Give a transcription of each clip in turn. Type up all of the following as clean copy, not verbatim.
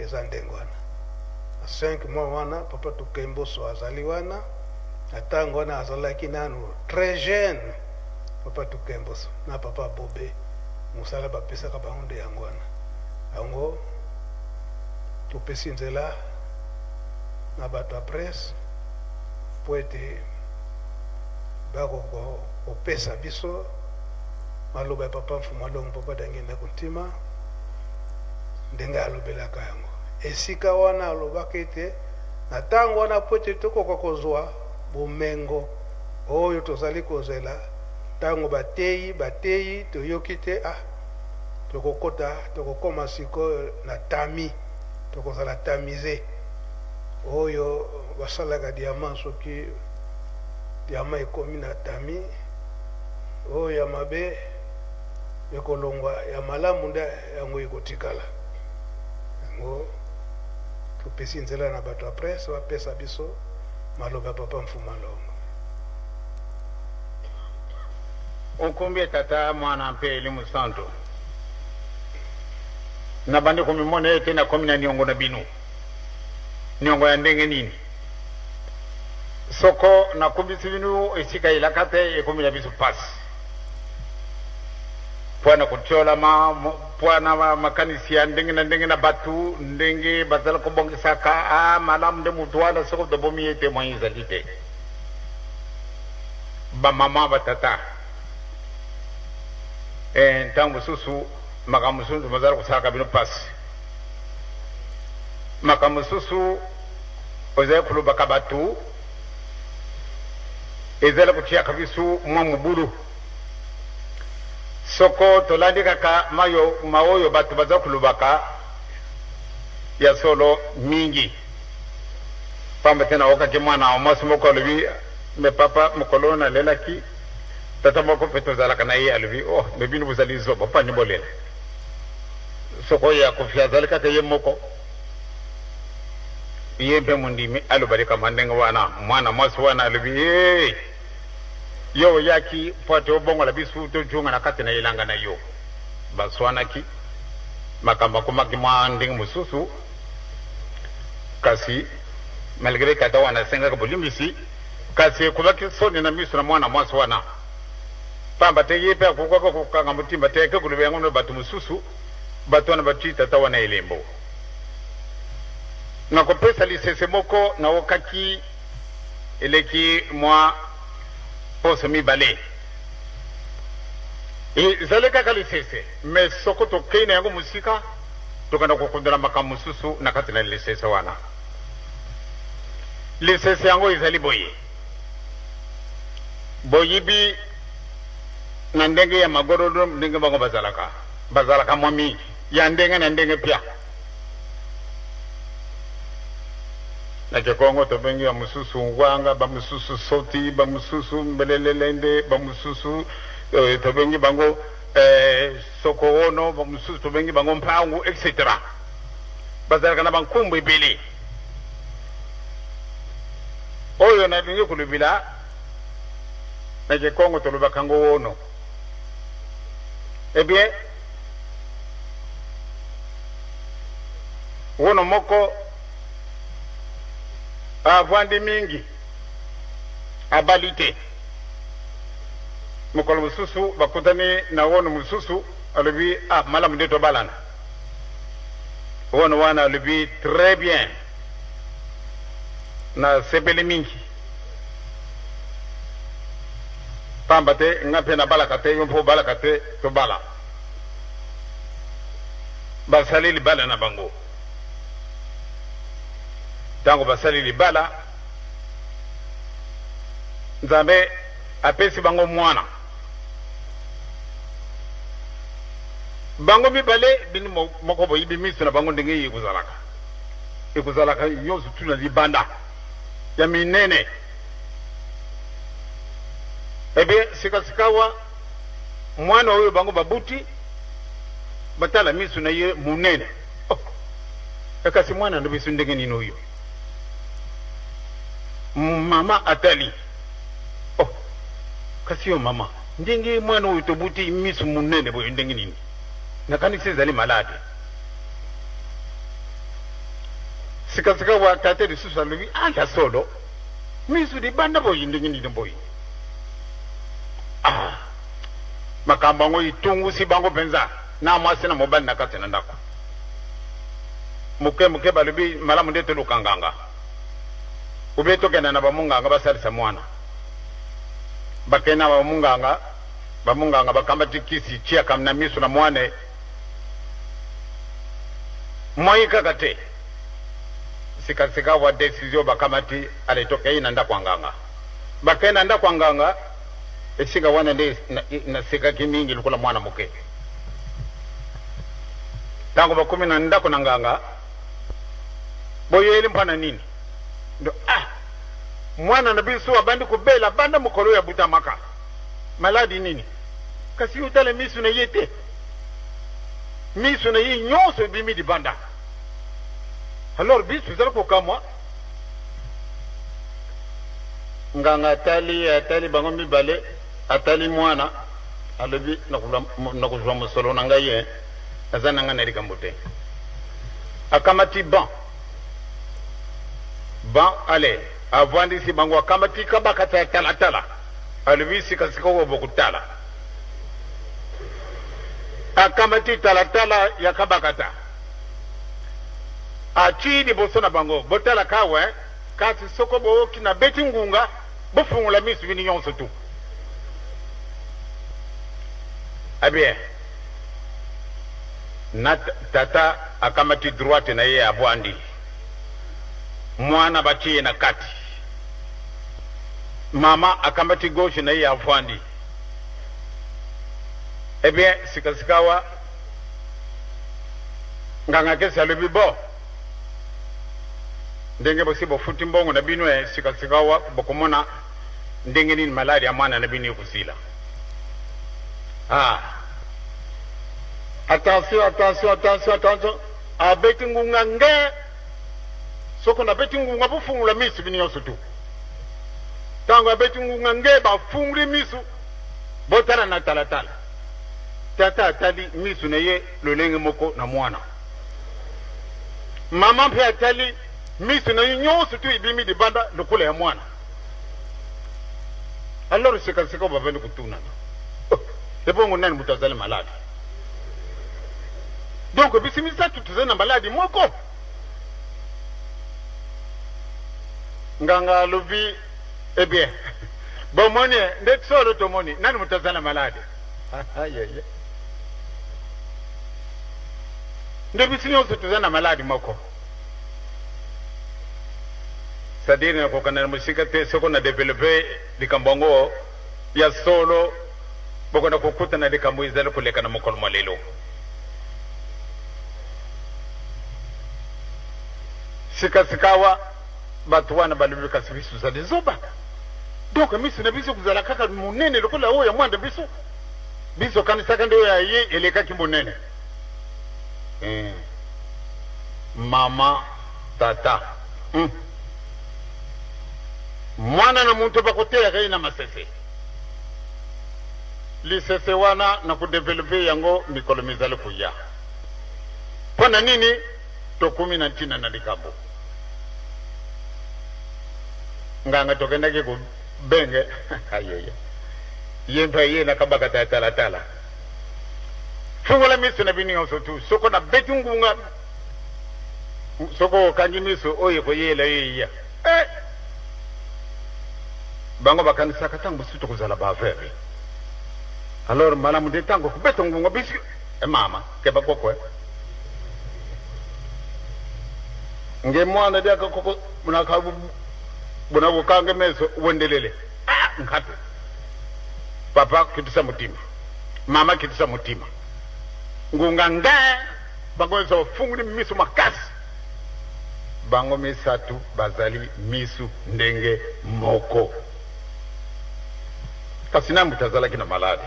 Eza ndenge wana. Na 5 mois wana papa Tukemboso azali wana, na tango wana azalaki nanu très jeune papa Tukemboso na papa Bobe, mosala bapesaka bango nde yango wana. Yango topesi nzela na bato ya presse mpo ete bakopesa biso maloba ya papa Mfuma Longo, papa Diangienda Kuntima, ndenge alobelaka yango esika wana. Alobaka ete na ntango wana, mpo ete tokoka kozwa bomengo oyo tozali kozela, ntango bateyi bateyi toyoki te, ah, tokokota, tokokoma sikoyo na tami, tokozala tamize oyo basalaka diamant. Soki diamant ekomi na tami, oyo ya mabe ekolongwa, ya malamu nde yango ekotikala. Yango topesi nzela na bato ya presse bapesa biso maloba ya papa Mfuma Longo. Okumbi Tata, Mwana mpe Elimo Santu. Nabandi komimona ete nakomi na niongo na bino. Niongo ya ndenge nini? Soko nakumbisi bino esika elaka te, ekomi na biso pasi mpo na kotiolama, mpo na makanisi ya ndenge na ndenge na bato, ndenge bazali kobongisaka a malamu nde moto wana, soko tobomi ye te, moyen ezali te. Bamama, batata, e, ntango mosusu makambo mosusu mazali kosalaka bino mpasi, makambo mosusu ozali kolobaka bato ezali kotiaka biso mwa mobulu. Soko tolandi kaka mayo maoyo bato baza kolobaka, ya solo mingi pamba te. Naokaki mwana mwasi moko alobi: "Me papa, mokolo nalelaki tata moko mpe tozalaka na ye, alobi: 'Oh, me bino bozali zoba, mpani bolela? Soko oyo akufi azali kaka ye moko.'" Ye mpe mondimi aloba likambo ndenge wana. Mwana mwasi wana alobi: "Hey, yo oyaki mpo ete obongola biso tozonga na kati na elanga na yo." Baswanaki, makambo akomaki mwa ndenge mosusu, kasi malgré tata wana asengaki bolimbisi, kasi ekomaki soni na miso na mwana mwasi wana, pamba te ye mpe akokaka kokanga motimba te, ake koloba yango na bato mosusu. Bato wana batii tata wana elembo. Nakopesa lisese moko naokaki eleki mwa poso mibale. Ezali kaka lisese, me soko tokei na yango mosika, tokenda kokundola makambo mosusu na kati na lisese wana. Lisese yango ezali boye: boyibi na ndenge ya magorodo, ndenge bango bazalaka, bazalaka mwa mingi ya ndenge na ndenge pia. Na Kikongo tobengi ya mosusu ngwanga, bamosusu soti, bamosusu mbelelelende, bamosusu tobengi bango sokoono, bamosusu tobengi bango mpangu, etc. Bazalaka na bankumbu ebele. Oyo nalingi kolobela, na Kikongo tolobaka yango wono. Eh bien, wono moko avandi mingi, abali te. Mokolo mosusu bakutani na wono mosusu, alobi: "Ah, malamu nde tobalana." Wono wana alobi: "Très bien, nasepeli mingi, pamba te nga mpe nabalaka te, yo mpe obalaka te, tobala." Basali libala na bango. Ntango basali libala, Nzambe apesi bango mwana. Bango mibale, bino moko boyebi miso na bango ndenge ekozalaka, ekozalaka nyonso tu na libanda ya minene. Ebe sikasikawa mwana oyo bango babuti, batala miso na ye monene. Oh, kasi mwana na biso ndenge nini oyo? Mama atali: "Oh, kasi yo mama, ndenge mwana oyo tobuti miso monene boye, ndenge nini? Nakanisi ezali malade." Sikasika wa tata lisusu alobi, ah ya solo, misu libanda boye ndenge nini boye? Ah, makambo yango itungusi bango mpenza na mwasi na mobali na kati na ndako. Moke moke balobi, malamu nde toluka nganga ube tokenda na bamunganga basalisa mwana. Bakenda na bamunganga, bamunganga bakambati kisi tiaka na miso na mwana moi kaka te. Sikasika wa decision bakamati, ale tokei na ndako ya nganga. Bakei na ndako ya nganga, esika wana nde nasekaki mingi lokola mwana moke. Ntango bakomi na ndako na nganga, boyeli mpo na nini? Ndo ah, mwana na biso abandi kobela banda mokolo ya butamaka. Maladi nini? Kasi otala miso na ye te, miso na ye nyonso ebimi libanda. Alors biso tozali kokamwa. Nganga atali, atali bango mibale, atali mwana, alobi, nakozwa mosolo na ngai ye, naza na ngai na likambo te. Akamati ban ban, ale avandisi bango, akamati kabakata ya talatala, alobi, sikasika oyo bokotala. Akamati talatala ya kabakata, atii liboso na bango, botala kawe, kasi soko booki nabeti ngunga, bofungola miso bino nyonso tu. Eh bien, na tata akamati droite na ye, avwandi, mwana batie ye na kati, mama akamati gauche na ye, avwandi. Eh bien, sikasikawa nganga kesi alobi, bo ndenge bosi bofuti mbongo na bino, e sikasikawa bokomona ndenge nini maladi ya mwana na bino ekosila. Ah, attention, attention, attention, attention! Abeti ngunga nge, soko nabeti ngunga, bofungula miso bino nyonso tu. Ntango abeti ngunga nge, bafunguli miso, botala na talatala. Tata atali miso na ye lolenge moko na mwana, mama mpe atali miso na ye nyonso tu ebimi libanda lokola ya mwana. Alors sikasika bavandi kotunana, oh, ebongo nani moto azali malade? Donc biso misato tozali na maladi moko. Nganga alobi, eh bien, bomoni nde solo tomoni nani moto aza na malade. Nde biso nyonso toza na maladi moko. C'est-à-dire nakokanda na mosika te, soko na développe likambo yango ya solo, bokona kokutana likambo ezali koleka na mokolo mwa lelo. Sikasikawa bato wana balobi, kasi biso tozali zoba, donc miso na biso kozala kaka monene lokola oyo ya mwana biso, biso kanisaka nde oyo ya ye elekaki monene. Mama, tata, Mwana na muntu bakoteyaka ye na masese. Lisese wana na kodévelopper yango mikolo mizali koya. Mpo na nini tokomi na ntina na likambo? Nganga tokendaki kobenge ayeye, ye mpe ye na kabakata ya talatala, fungola miso na bino nyonso tu, soko nabeti ngunga, soko okangi miso, oyo ekoyela yo eya. Eh! Bango bakanisaka ntango mosusu tokozala baaveugle. Alors malamu nde ntango kobeta ngunga biso, e mama keba koko, e nge mwana diaka koko bunaka buna bukange meso wendelele. Ah, nkape papa kitisa mutima, mama kitisa mutima, ngunga nge, bango nyonso bafunguli miso makasi, bango misato bazali misu ndenge moko. Kasi na moto azalaki na maladi,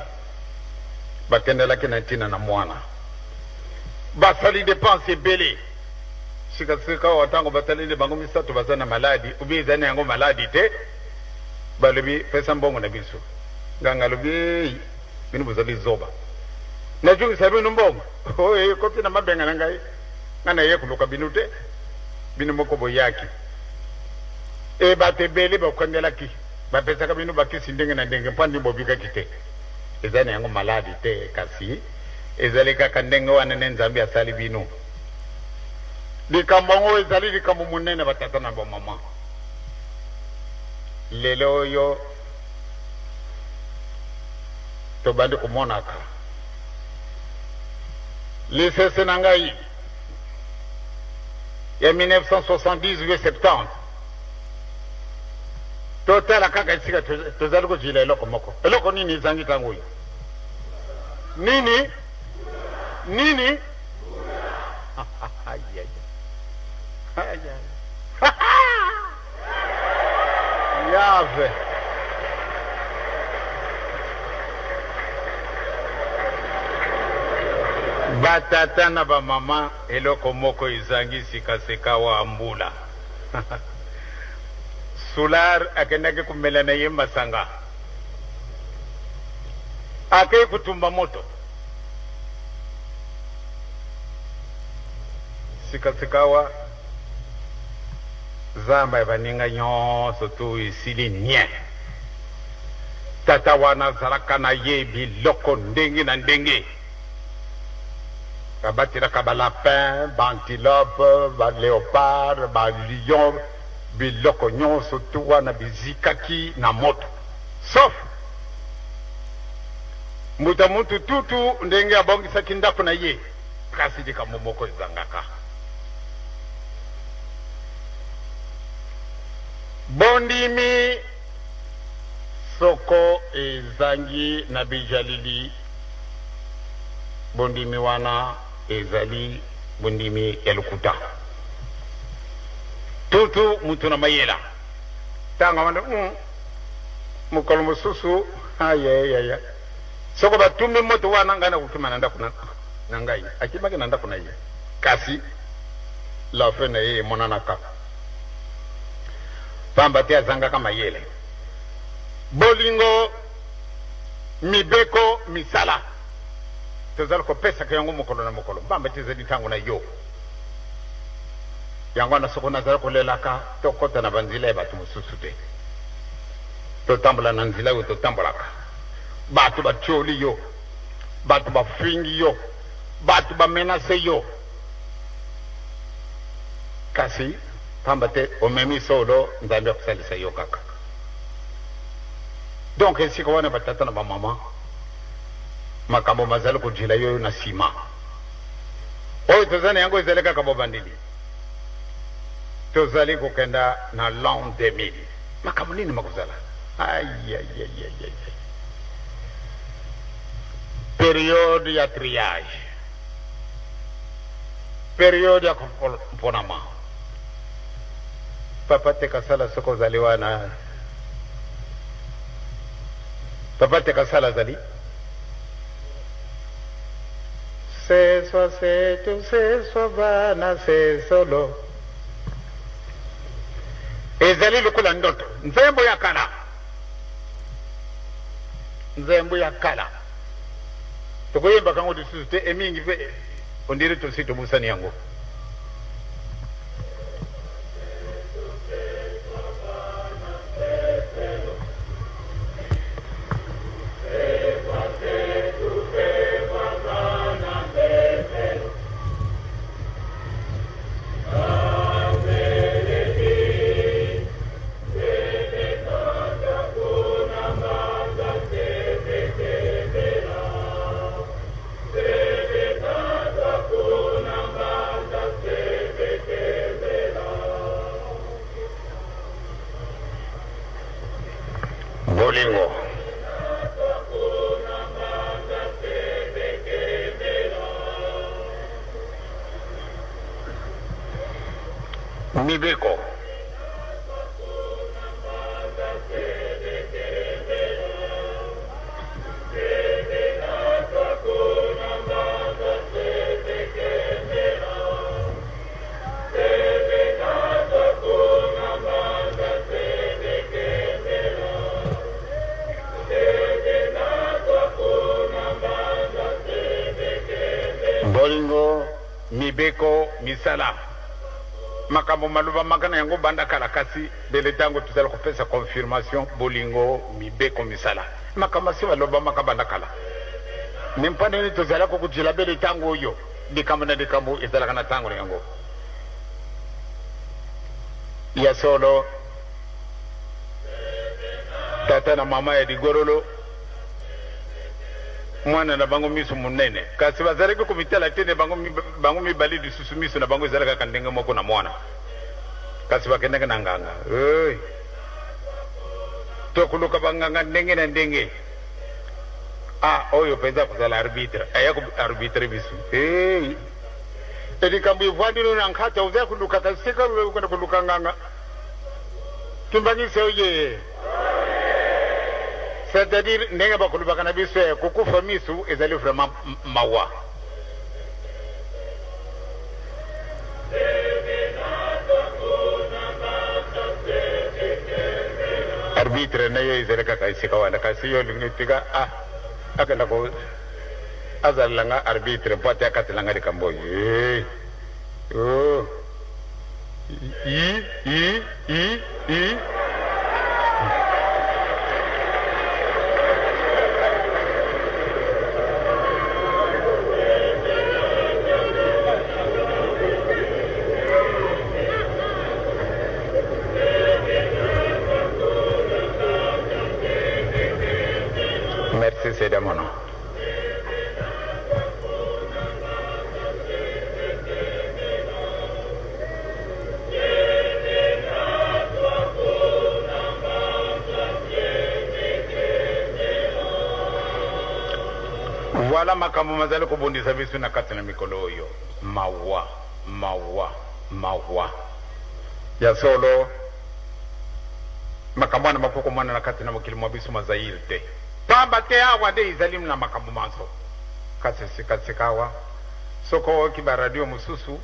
bakendelaki na ntina na mwana, basali dépense ebele. Sikasika awa ntango bataleli bango misato baza na maladi obi ezali na yango maladi te, balobi, pesa mbongo na biso. Nganga alobi, ei, bino bozali zoba, nazongisa bino mbongo oyo ekoki na mabenga na ngai, ngai naye koluka bino te. Bino moko boyaki e bato ebele bakangelaki, bapesaka bino bakisi ndenge na ndenge mpo nini bobikaki te? Eza na yango maladi te, kasi ezali kaka ndenge wana nde Nzambe asali bino. Likambo yango ezali likambo monene, batata na bamama. Lelo oyo tobandi komonaka lisese na ngai ya 1970 ou 70, totala kaka esika tozali kozwila eloko moko. Eloko nini ezangi ntango oyo? Nini nini? Yave batata na bamama, eloko moko ezangi sikasika wa mbula. Solar akendaki komela na ye masanga, akei kotumba moto. Sikasikawa zamba ya baninga nyonso tu esili nye. Tata wana azalaka na ye biloko ndenge na ndenge, babatelaka balapin, baantilope, baleopard, balion, biloko nyonso tu wana bizikaki na moto, sauf mbuta mutu tutu ndenge abongisaki ndako na ye. Kasi likambo moko ezangaka: bondimi. Soko ezangi na bijalili, bondimi wana ezali bondimi ya lokuta. Tutu mutu na mayela ntango wana mokolo mosusu ayayaya, soko batumbi moto wana, ngai nakokima na ndako na ngai. Akimaki na ndako na ye, kasi la fin na ye emonanaka pamba te azangaka mayele. Bolingo, mibeko, misala, tozali kopesaka yango mokolo na mokolo, pamba te ezali ntango na yo. Yango wana soko nazali kolelaka, tokɔta na banzela ya bato mosusu te, totambola na nzela oyo totambolaka. Bato batioli yo, bato bafingi yo, bato bamenase yo, kasi pamba te omemi solo, Nzambe akosalisa yo kaka. Donc esika wana, batata na bamama, makambo mazali kojela yo na nsima. Oyo toza na yango ezali kaka bobandeli. Tozali kokenda na l'an 2000, makambo nini makozala? Ayayayayay, periode ya triage, periode ya komponama. Papa Tekasala, soki ozali wana, Papa Tekasala azali seswa setu seswa bana sesolo, ezali lokola ndoto. Nzembo ya kala, nzembo ya kala, tokoyembaka yango lisusu te emingi mpe ondire tosi tobosani yango. Bolingo, mibeko, bolingo, mibeko, misala. Makambo malobamaka na yango banda kala, kasi bele tango tozali kopesa confirmation, bolingo, mibeko, misala. Makambo masi malobamaka banda kala. Ne mpo nini tozalaka kojela bele tango oyo? Likambo na likambo ezalaka na tango na yango. Ya solo, tata na mama ya ligorolo, mwana na bango miso monene, kasi bazalaki komitala te ne bango, bango mibale lisusu miso na bango ezalaki kaka ndenge moko na mwana, kasi bakendaki na nganga. Hey! Tokoluka banganga ndenge na ndenge. Ah, oyo mpenza akozala arbitre, aya ko arbitre biso. Hey! Likambo evandi no na nkata, oza koluka kasi sika okenda koluka nganga. Kimbangisa oye. C'est-à-dire ndenge bakolobaka na biso ya kokufa misu ezali vraiment mawa. Arbitre na yo ezali kaka esika wana, kasi yo olingi tika ah akenda ko azalela nga arbitre mpo ate akatela nga likambo oyo. Hey. Oh. I, i, i, i. Merci, c'est mon nom. Voilà makambo mazali kobundisa biso na kati na mikolo oyo. Mawa, mawa, mawa. Ya solo, makambo wana makoki komona na kati na mokili mwa biso mwa Zaire te. Pamba te awa nde ezali na makambo manso. Kasi sika-sikawa, soko oyoki ba radio mosusu,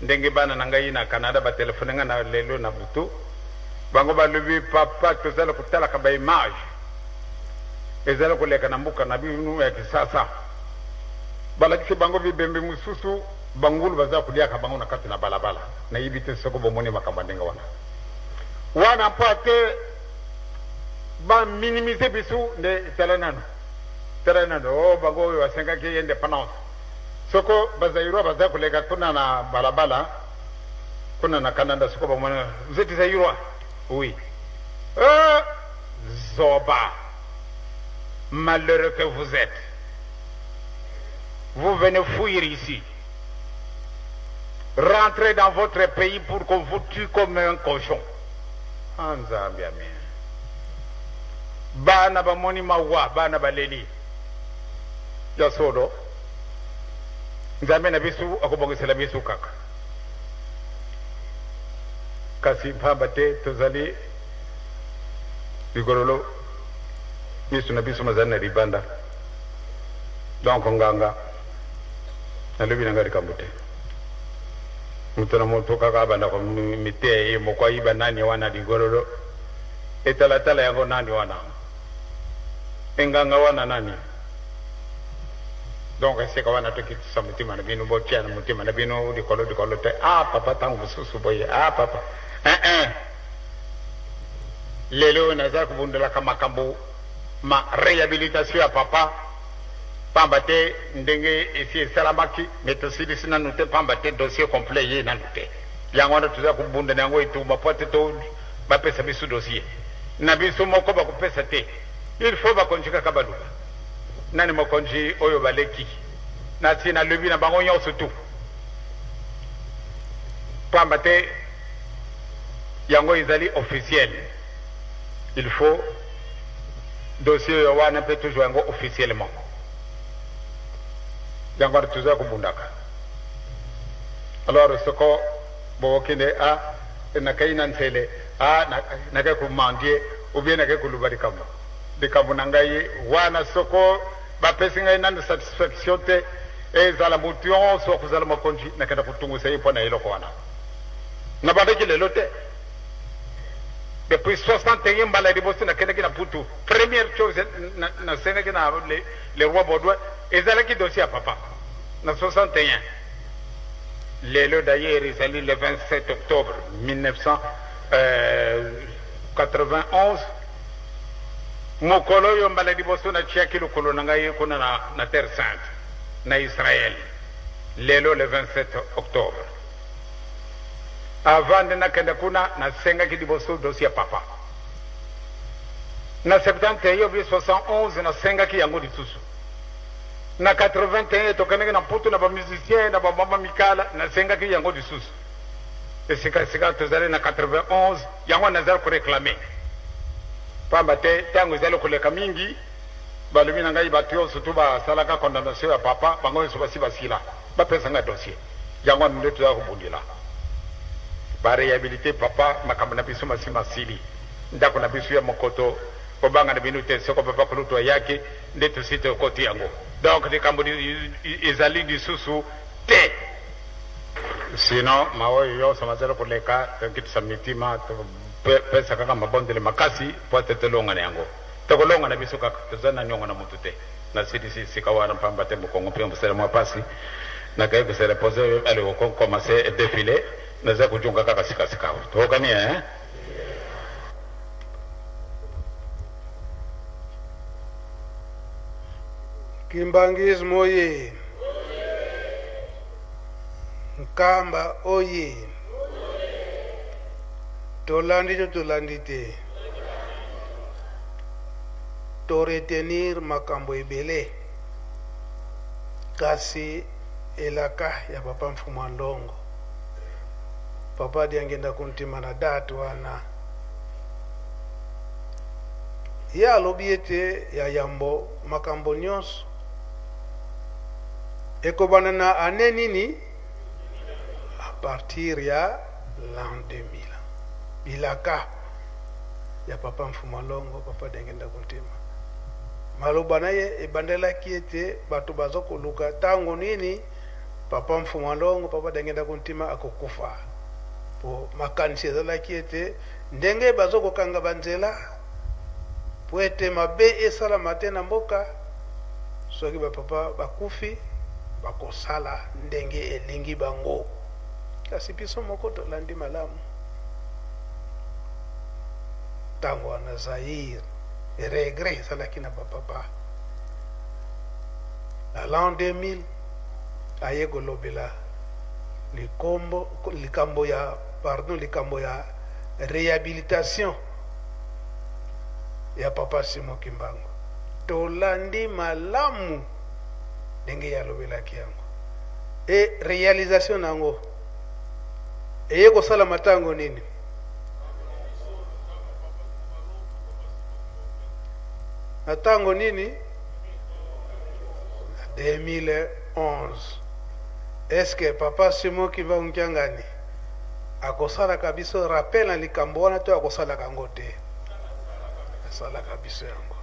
ndenge bana na ngai na Canada ba telefone ngai na lelo na butu, bango balobi, Papa, tozali kotalaka ba image ezali koleka na mboka na bino ya Kisasa. Balakisi bango bibembe mosusu, bangulu bazali koliaka bango na kati na balabala. Nayebi te soko bomoni makambo ya ndenge wana. Wana mpo ate ba minimiser biso nde tala nanu tala nanu oh bango oyo basengaki independance soko ba Zaïrois baza koleka kuna na balabala kuna na Canada soko bamona vous êtes Zaïrois oui euh, zoba malheureux que vous êtes vous venez fuir ici rentrez dans votre pays pour qu'on vous tue comme un cochon Ah Nzambe amen. Bana bamoni mawa, bana baleli. Ya solo. Nzambe na biso akobongisela biso kaka. Kasi pamba te tozali ligololo miso na biso mazali na libanda. Donc nganga nalobi na ngai likambo te. Moto na moto kaka abanda komiteya ye moko ayiba nani wana ligololo etalatala yango nani wana enganga wana nani donc esika wana tokitisa motema na bino botia na motema na bino likolo likolo te ah papa ntango mosusu boye ah papa eh, eh. Lelo oyo naza kobundelaka makambo ma rehabilitation ya papa Pamba te ndenge esi esalamaki, mais tosilisi nanu te pamba te dossier complet eye nanu te. Yango wana toza kobunda na yango etumba po te to bapesa biso dossier na biso moko bakopesa te. Il faut bakonzi kaka baluka nani mokonzi oyo baleki. Nasi nalobi na bango nyonso tout pamba te yango ezali officiel. Il faut dossier oyo wana mpe tozwa yango officiellement. Yango wana toza kobundaka. Alors soko bokende a nakei na nsele a nakei komandie ou bien nakei koluba likambo likambo na ngai wana soko bapesi ngai nanu satisfaction te ezala motu nyonso akozala mokonzi nakenda kotungisa ye mpo na eloko wana nabandaki lelo te. Depuis 61 mbala ya liboso nakendaki na Putu, première chose nasengaki na le roi Baudouin ezalaki dossier ya papa na 61. Lelo d'ailleurs ezali le 27 octobre 1991, mokolo oyo mbala liboso natiaki lokolo na ngai kuna na, na Terre Sainte na Israël. Lelo le 27 octobre. Avant nde nakende kuna, nasengaki liboso dossier ya papa. Na 71 ou bien 71 nasengaki yango lisusu. Na 81 tokendaki na Mputu na ba musiciens na ba mama Mikala, nasengaki yango lisusu. Esika sika tozali na 91, yango nazali ko reclamer. Pamba te tango ezali koleka mingi, balobi na ngai bato nyonso tu basalaka condamnation ya papa, bango nyonso basi basila. Bapesa ngai dossier. Yango wana nde tozali kobundela. Ba rehabiliter papa, makambo na biso masi masili. Ndako na biso ya mokoto, kobanga na bino te, soko papa kulutu ayaki, nde tosi tokoti yango. Donc likambo ezali lisusu te. Sinon maoyo yonso mazali koleka, tokitisa mitima, topesa kaka mabondeli makasi mpo ete tolonga na yango. Tokolonga na biso kaka, tozali na niongo na moto te. Nasilisi esika wana mpamba te mokongo mpe mosala mwa pasi. Nakei ko se reposer, allez ko commencer defile, nazali kojunga kaka sika sika awa. Toyokani eh? Kimbanguisme oye! Nkamba oye! Tolandi to tolandi te? To retenir makambo ebele kasi elaka ya papa Mfumua Ndongo, papa Diangienda Kuntima na date wana ye alobi ete ya yambo makambo nyonso ekobanda na annee nini? A partir ya l'an 2000. Bilaka ya papa Mfumua Longo, papa Diangienda Kuntima, maloba na ye ebandelaki ete bato baza koluka tango nini papa Mfumua Longo, papa Diangienda Kuntima akokufa. Po makanisi ezalaki ete ndenge bazo kokanga ba nzela po ete mabe esalama te na mboka, soki ba papa bakufi bakosala ndenge elingi bango. Kasi biso moko tolandi malamu tango wana Zaïre regret ezalaki na ba papa. Na l'an 2000 aye kolobela likombo likambo ya pardon likambo ya rehabilitation ya papa Simon Kimbangu. Tolandi malamu ndenge ye alobelaki yango e realisation na yango eye kosalama ntango nini? Na ntango nini? Na 2011. Est-ce que papa Simon Kimbangu Kiangani akosalaka biso rappel na likambo wana to akosalaka yango te? Asalaka biso yango.